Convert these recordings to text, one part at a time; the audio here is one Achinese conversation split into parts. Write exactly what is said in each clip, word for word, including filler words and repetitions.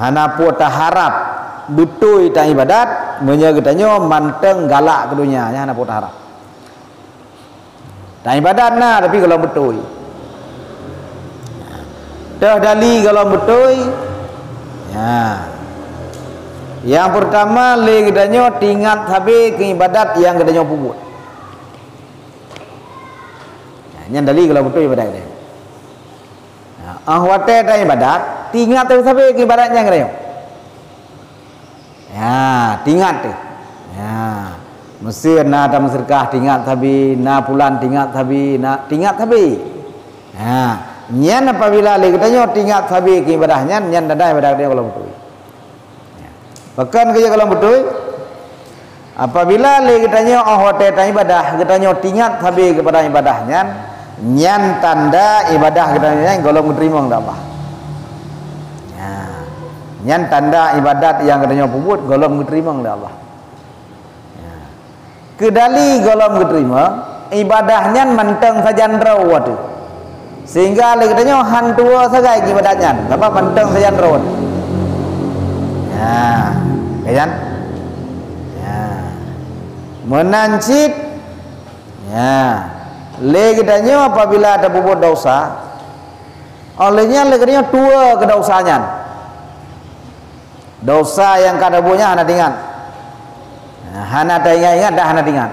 Hana peue taharab beutôi taibadat, meunyoe geutanyoe mantong galak keu donya, nyan hana peue taharab. Taibadat na, tapi gohlom beutôi. Teuh dali gohlom beutôi. Ya. Nyang peurtama, lé geutanyoe teuingat sabe keu ibadat nyang geutanyoe peubuet. Ya, nyan dali gohlom beutôi ibadat geutanyoe. Ha, óh watée taibadat, teuingat sabe-sabe keu ibadat nyang geutanyoe. Ya, teuingat teuh. Ya. Meusé na tameuseudeukah teuingat sabe, na pulan teuingat sabe, na teuingat sabe. Ya. Nyan apabila lé geutanyoe teuingat sabe keu ibadat nyan, nyan tanda ibadat geutanyoe gohlom beutôi. Ya. Pakon keu gohlom beutôi? Apabila lé geutanyoe óh watée taibadat, geutanyoe teuingat sabe keupada ibadat nyan, nyan tanda ibadat geutanyoe nyan gohlom geuteurimong lé Allah. Ya. Nyan tanda ibadat nyang geutanyoe peubuet gohlom geuteurimong lé Allah. Ya. Keu dali gohlom geuteurimong, ibadat nyan mantong sajan droe teuh. Sehingga lé geutanyoe han tuwoe sagai keu ibadat nyan, sabab mantong sajan droe. Ya, ka nyan? Ya. Meunan cit, ya, lé geutanyoe apabila tapeubuet desya, óh lheueh nyan lé geutanyoe tuwoe keu desya nyan. Desya nyang ka tabuet nyan hana teuingat. Hana taingat-ingat dan hana teuingat.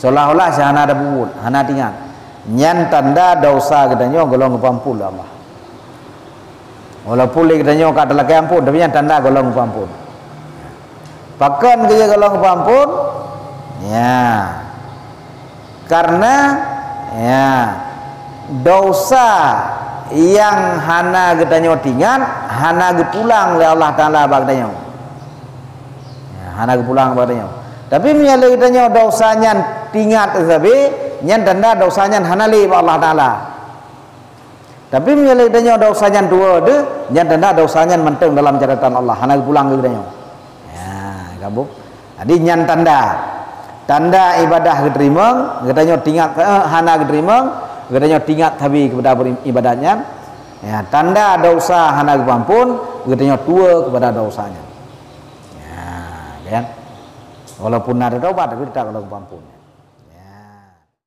Seolah-olah si hana tapeubuet, hana teuingat. Nyan tanda desya geutanyoe gohlom geupeuamphon lé Allah. Walaupun lé geutanyoe ka talakée amphon, tapi nyan tanda gohlom geupeuamphon. Pakon keu gohlom geupeuamphon? Ya. Karena, ya, desya nyang hana geutanyoe teuingat, hana geupulang lé Allah Taala bak geutanyoe. Ya, hana geupulang bak geutanyoe. Tapi meunyoe lé geutanyoe desya nyan teuingat sabe, nyan tanda desya nyan hana lé bak Allah Taala. Tapi meunyoe lé geutanyoe desya nyan tuwoe teuh, nyan tanda desya nyan mantong dalam catatan Allah, hana geupulang keu geutanyoe. Ya, ka bu. Jadi nyan tanda. Tanda ibadat geuteurimong, geutanyoe teuingat, eh, hana geuteurimong, geutanyoe teuingat sabe keupada beri-, ibadat nyan. Ya, tanda desya hana geupeuamphon, geutanyoe tuwoe keupada desya nyan. Ya, kan? Walaupun na taubat, tapi teutap gohlom geupeuamphon.